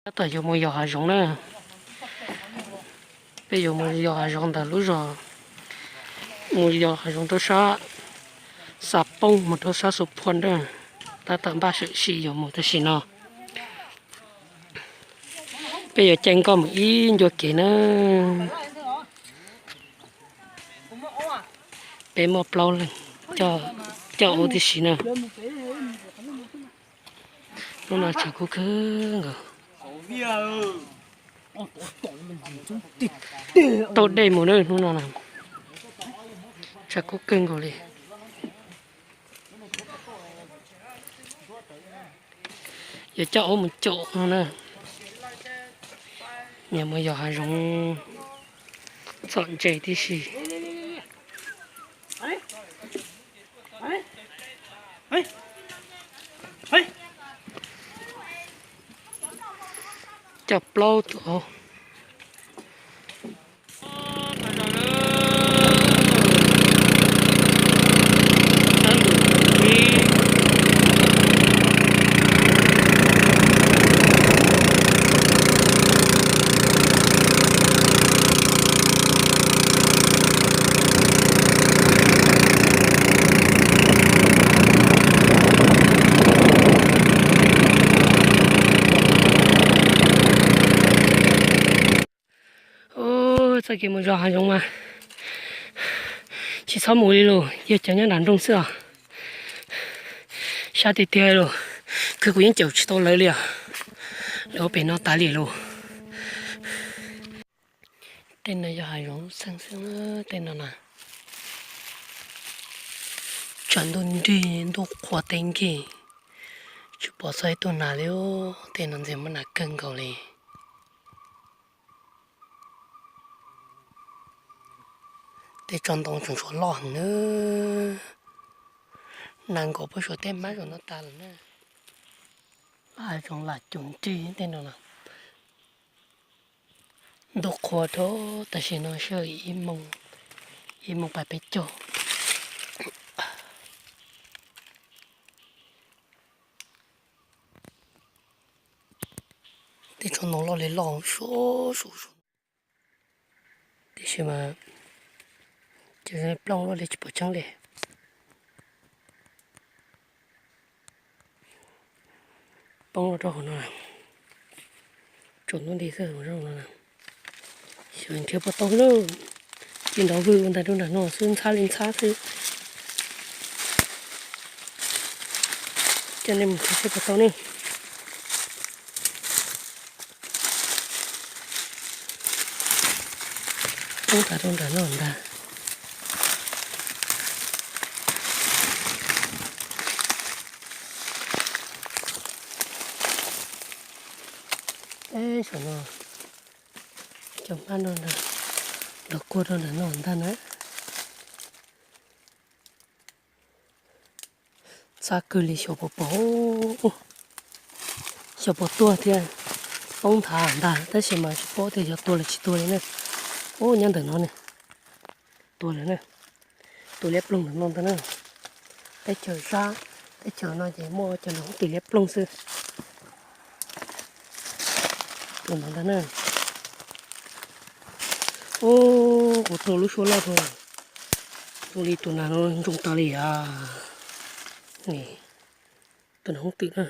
Tab tom yuav mus yos hav zoov na. Peb yuav mus yos hav zoov ntawm lub zos, mus yos hav zoov rau sab Xa Poob mus rau sab Xus Phuaj na. Tab tom npaj sam sim yuav mus tam sim no. Peb yuav caij nkoj mus ib ncua kev na. Peb muaj plaub leeg coj aub tib si na. Hnub no tshav kub kawg nkaus. Taug dej mus na hnub no na. Tshav kub kawg nkaus li. Yuav coj aub mus caum no na. Nyias mus yos hav zoov txhom ntses tib si. Coj plaub tus aub. Txoj kev mus zos hav zoov mas tsis txhob mus li los, yog cov nyob nram nroog xwb os. Sab tiag tiag los, kawg kuv yeej caum tsis tau lawv li os. Lawv ua pem no tas li los. Tej no yog hav zoov xeeb xwb, tej no na. Tshav ntuj nrig ntuj qhua teb nkig, tsis pom txog ib tug nas li. Tej no ntxim muaj nas kawg nkaus li. Tej tsob ntoo tseem tshuav loj heev na. Nas nkaum puag saum tej mab zaum no tas lawm na. Hav zoov lam cum nrig tej no na. Ntuj qhua rau tam sim no sawv ib moos, ib moos pais peb caug. Tej tsob ntoo loj li loj suav suav, tiam sis mas cov plooj luaj li tsis pom tseeb li. Poob rau hauv no, tsaus ntuj nti xwb no. Xyov nrhiav puas tau lauj. Cia nrov vwm ua ntej rau nram no xwb, ntxhab li ntxhab xwb. Coj nej mus nrhiav seb puas tau ne. Poob tas rau nram no ntag. Saum no cov hmab no ntag, nrov kuag rau nram no ntag na. Txhab kawg li, xyov puas pom, xyov puas tuag thiab. Poob nthav ntag tab sis mas tsis paub tias yog tuag los tsis tuag li na. Ub, nyob ntawm no ne, tuag lawm na. Tus liab ploog ntawm no ntag na. Teb chaws sab, teb chaws no ces muaj cov nram hoob twm liab ploog xwb. Tus no ntag na. Ub, kuv raug lub suab loj rau, zoo li tus nas no ntsoog tas li as. Tus nram hoob twm na,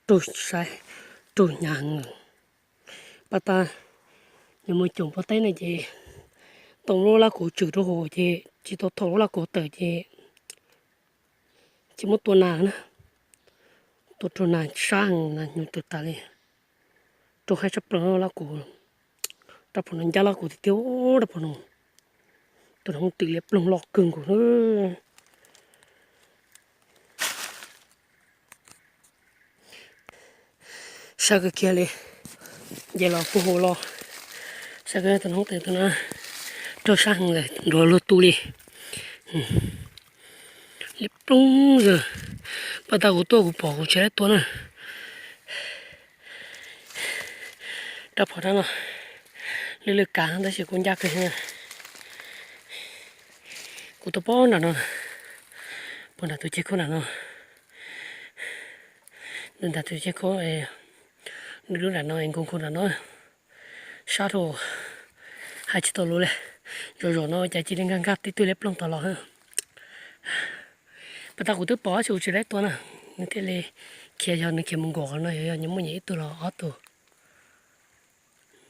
raug saib, raug hnyav heev. Pab tab, yuav mus caum pob teb no ces tau lub laj kuv tswm rau hauv ces tsis tau thom lub laj kuv tawm ces tsis muab tua nas na. Tua raug nas sab heev, nas hnyuv twm tas li. Raug haib tshaj plaws laj kuv, rab phom no ncaj laj kuv tiag tiag rab phom no. Tus nram hoob twm liab ploog loj kawg nkaus na. Sab kawg kiag li, nce los puag hauv los. Sab kawg, tus nram hoob twm tus no raug sab heev lawm, nruav luag tu li. Liab ploog zog. Pab tab kuv tuaj kuv pom kuv tsis tau tua na. Rab phom rab no lwj lwj kav tab sis kuv ncaj kawg na. Kuv tuaj pom nram no, pom nram tus ceg khaub nram no. Nram tus ceg khaub, eh, Nws lub nram no nkaus nkaus nram no, sab dhau, hais tsis tau lus li. Zom zaum no cas cia li nkag nkag tib tug liab ploog tod los. Pas tas kuv twb pom tab sis kuv tsis laib tua na, nws thiaj li khiav, yog nws khiav mus nkaum qhov no yog nws muaj nyias ib tug los ob tug.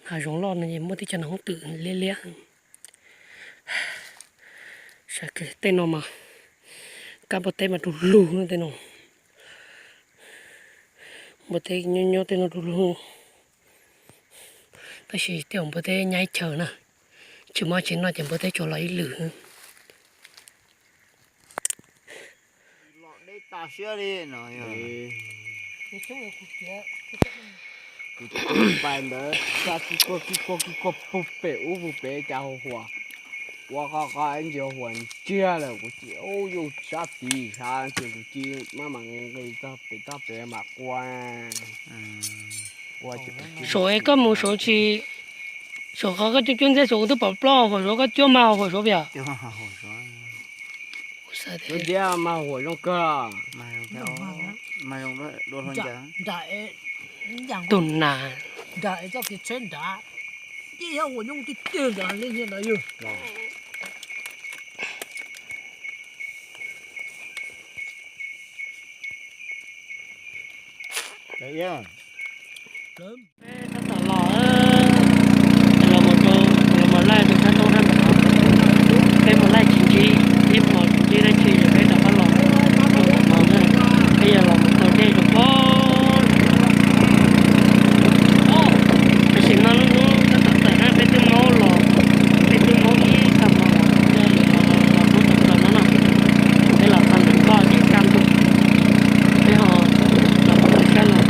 Hav zoov loj no es muaj tib co nas hoob twm liab liab. Saib tej no mas kab npua teb mas du lug tej no. Npua teb nyob nyob tej no du lug. Tab sis tej zaum npua teb nyab ib chaws na, tsis muaj tsis noj ces npua teb tsuas los ib lwm. Los deb tas siab li no. Kuv tus pais ntawd xa kis kuag kis kuag kis kuag puag pem ub puag pem cas hauv huam, ua qo qo ib ntsis hauv huam ntsiag lawm kuv cia ub yuj sab tid sab ces kuv cia maj mam nqis txog pem toj pem mam qua. Saum es koj mus saum tsis, saum qhov koj cuab cuab ntxiab saum kuv twb pom plaub hauv huam saud, koj cuab mas hauv huam saud puas yog? Ntxiab mas hauv huam zoo kawg. Tug nas. Peb tab tom los, los mus rau, los mus laij rau sab toob sab ntawm no. Peb mus laij tsis ntsib, ib hmos tsis ntsib dab tsi ces peb rov qab los, los ntawm no na. Peb yuav los mus taug dej rau pob. Tam sim no lub hnub tab tom tawm na, peb twb maub los, peb twb maub ib tag hmo los, los rau ntawm no na. Peb los txog ntawm koj ces kaj ntug, peb ho los mus saib los.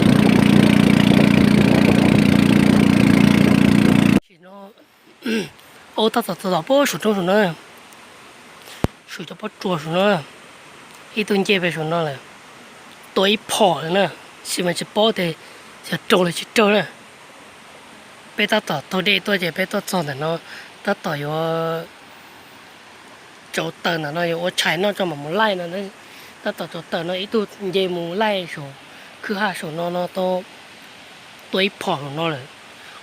Tam sim no aub tab tom txog tom pob saum roob saum no, saum cov pob tsuas saum no, ib tug nce pem saum no lawm, tua ib phom lawm na, tab sis mas tsis paub tias yog raug los tsis raug na. Peb tab tom taug dej tuaj ces peb tuaj txog ntawm no, tab tom yuav tsau taws ntawm no yuav ua tshais noj tso mam mus laij no. Tab tom tsau taws no ib tug nce mus laij saum kwj ha saum no no tau tua ib phom saum no lawm.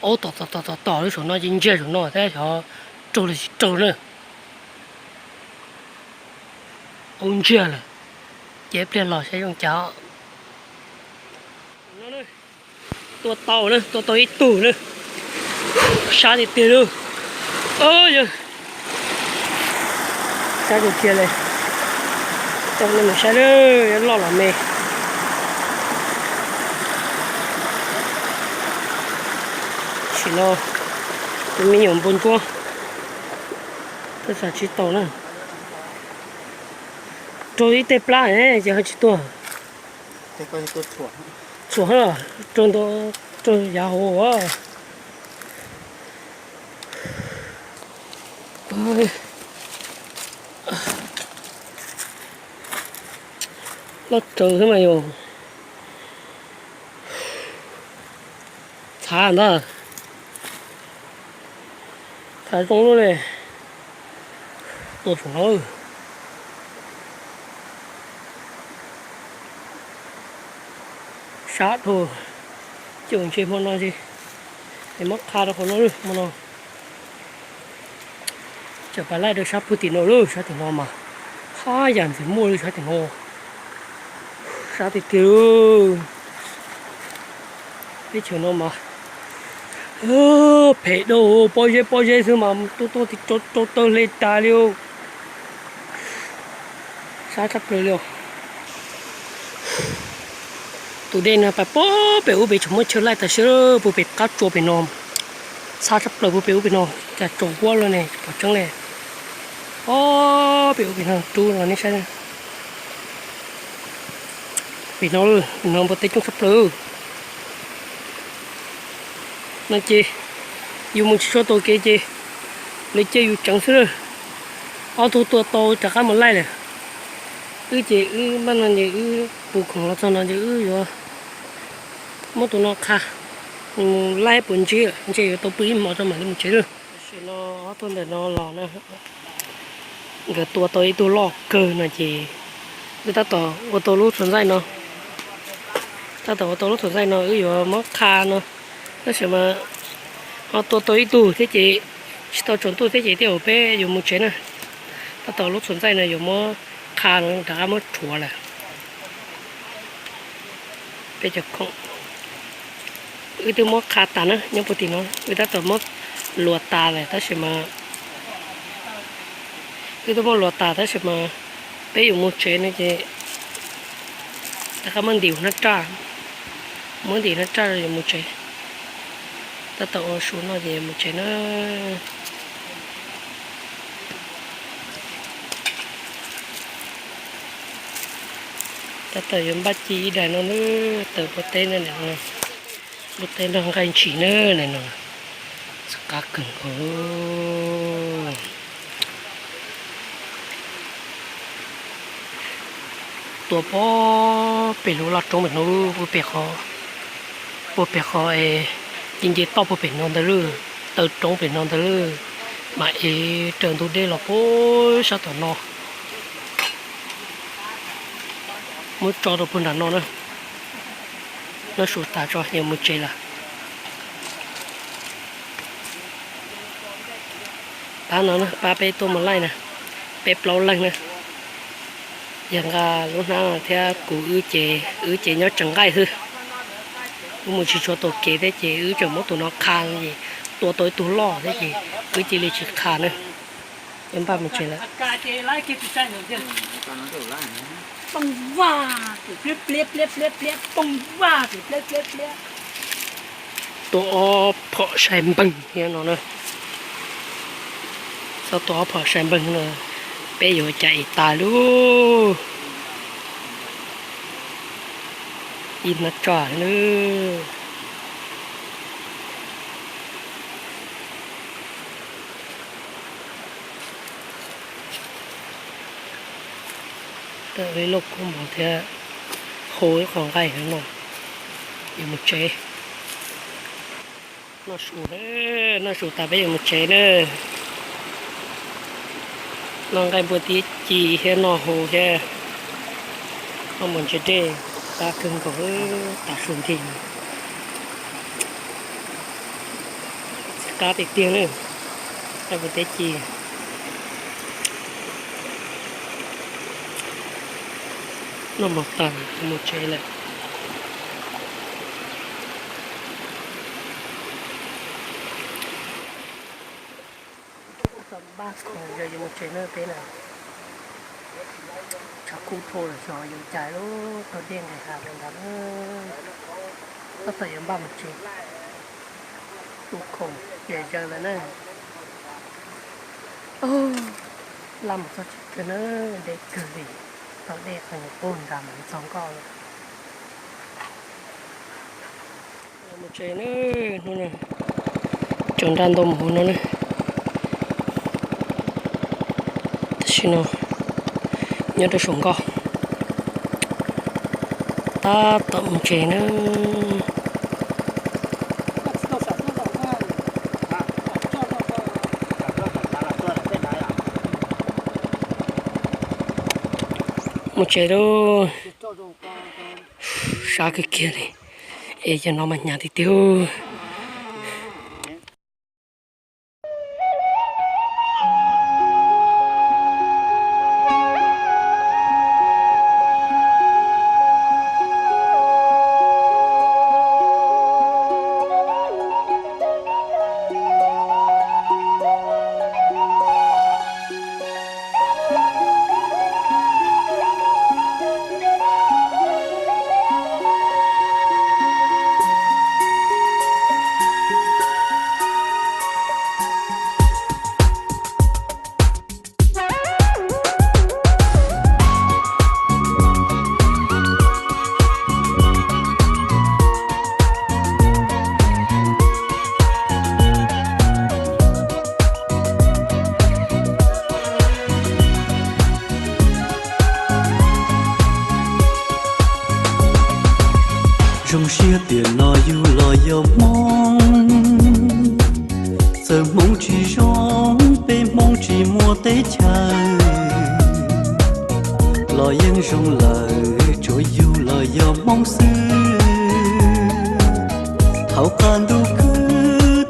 Aub tom tom tom tom tom lub saum no ces ntsiag saum no thiab xyov raug los tsis raug na. Aub ntsiag lawm, ces ib pliag los saib zoo cas. Tua tau na, tua tau ib tug na. Sab tiag tiag lauj. Yog sab tiag tiag li. Coj nej mus saib lawm, loj los me. Tam sim no tus me nyuam npau ntsuab twb xav tsis tau na. Raug ib teg plab ces ho tsis tuag. Txhuam, raug ntau, raug yav hauv. Loj raws xwb mas yog. Txhav ntag. Txhav zoo lub li. Tua saum no. Sab dhau. Ces ntshe hmo no ces es muab qha rau qhov no hmo no. Tseem pas laij rau sab pug tim no lauj, sab tim no mas haj yam ntxim muaj li sab tim no. Sab tiag tiag. Teb chaws no mas phem dhau, pob zeb pob zeb xwb mas tuaj tuaj rau taw hle tas li. Sab tshaj plaws li os. Tus dej no pas pob pem ub pem tseem muaj chaw laij tas siab, puag pem qab tsua pem no. Txhab tshaj plaws puag pem ub pem no, cas tsaus huab lawm ne, pom tseeb li. Pob pem ub pem no rub los nej saib. Pem no, pem no npua teb coob tshaj plaws. No ces yus mus tsis tshua tau kev ces lawv cia yus tseev xwb lawm. Ob tug tua tau rov qab mus laij lawm. Wb ces wb npaj no ces wb puv khoom los txog no ces wb yuav muab tus no qha, nws mus laij puas ntsib, ntshe yuav tau pw ib hmo tso mam li mus tsev lawm. Tam sim no ob tug ntawm no los na, nkawd tua tau ib tug loj kawg no ces wb tab tom ua tau lub txhuam ntxaij no. Tab tom ua tau lub txhuam ntxaij no wb yuav muab qha no. Tab sis mas ho tua tau ib tug thiab ces tsis tau tsaus ntuj thiab ces tej zaum peb yuav mus tsev na. Tab tom lub txhuv ntxaij no yuav muab qha rov qab muab rhuav lawm. Peb cov khoom wb twb muab qha tas na, nyob puag tim no wb tab tom muab luas tas lawm tab sis mas wb twb muab luas tas tab sis mas peb yuav mus tsev no ces rov qab muab ntim hnab raj, muab ntim hnab raj yuav mus tsev. Tab tom ua su no ces mus tsev na. Tab tom yuav npaj ci ib daim no na, tawm pob teb na, lub teb nrog nqaij ntshis na no. Txi qab kawg nkaus. Tua pob pem lub laj roob pem no, puag pem qhov, puag pem qhov es nce toj puag pem no ntawd lawm, taw roob pem no ntawd lawm, mas ev raws ntug dej los puag sab tom no. Muab tso rau puag nram no na. Noj su tas tso yuav mus tsev lawm. Pab no na, pab peb tuaj mus laij na, peb plaub leeg na. Yog nqa lub hnab no thiab kuv wb ces, wb ces nyob tsev nqaij xwb. Wb mus tsis tshua tau kev thiab ces wb tseem muab tus no qha es tua tau ib tug loj thiab ces wb cia li tsis qha na. Yuav npaj mus tsev lawm. Tua ob phom sai npeeg thiab no na. Txhob tua ob phom sai npeeg no, peb yuav cas es tas lub ib hnab raj na. Tawm ib lub koob mov thiab hu ib qho nqaij no, yuav mus tsev. Noj su, noj su tas peb yuav mus tsev na. Noj nqaij npua tib ci thiab noj hu thiab noj mus ntsia dej, qab kawg nkaus, tas su nti. Txi qab tiag tiag na, nqaij npua tib ci. Noj mov tas mus tsev lawm. Yog yuav mus tsev na peb na. Tshav kub dhau lawm xyov yuav cas lub tog dej nqis hav zoov ntawd. Tab tom yuav npaj mus tsev. Tu khoom ces zaws lawm na. Laj mus txog tsev kawg na, deb kawg li. Tau dej qhov nyuag pug nrad mas txog nkoj lawm. Mus tsev na, hnub no tsaus ntuj ntau mus hauv no na. Tam sim no nyob rau saum nkoj, tab tom mus tsev na. Mus tsev lauj. Sab kawg kiag li, es cov no mas hnyav tiag tiag.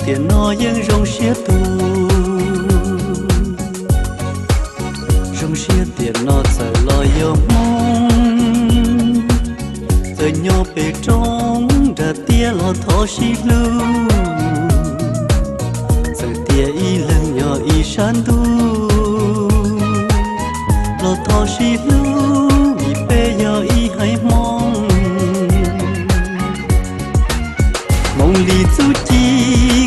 Tiam no yeej zoo siab tu, zoo siab tiam no txawm los yog Hmoob, txawm nyob pem roob nram tiaj los thov sib hlub. Txawm tias ib leeg nyob ib sab ntuj, los thov sib hlub vim peb yog ib haiv Hmoob. Hmoob li txuj ci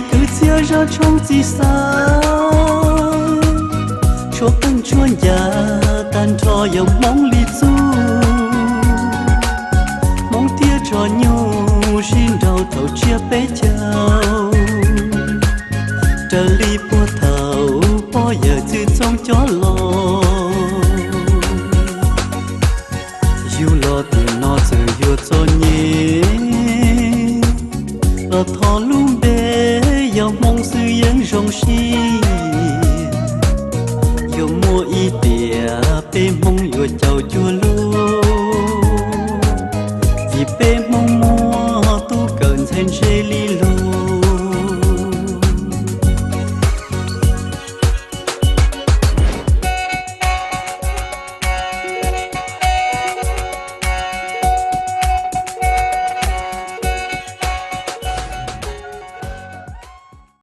kwv txhiaj zaj tshoob txij xav, tshuaj qeej tshuaj ncas tag nrho yog Hmoob li txuj. Hmoob thiaj tso nyuj sib nraus thaum tsiab peb caug, raws li puag thaum pog yawm txwj txoob coj los. Yug los tiam no txawm yuav txom nyem, los thov lub npe yog Hmoob xwb yeej zoo siab. Yuav muaj ib tiam peb Hmoob yuav caum cuag lub, vim peb Hmoob muaj tub kawm ntxhais ntse li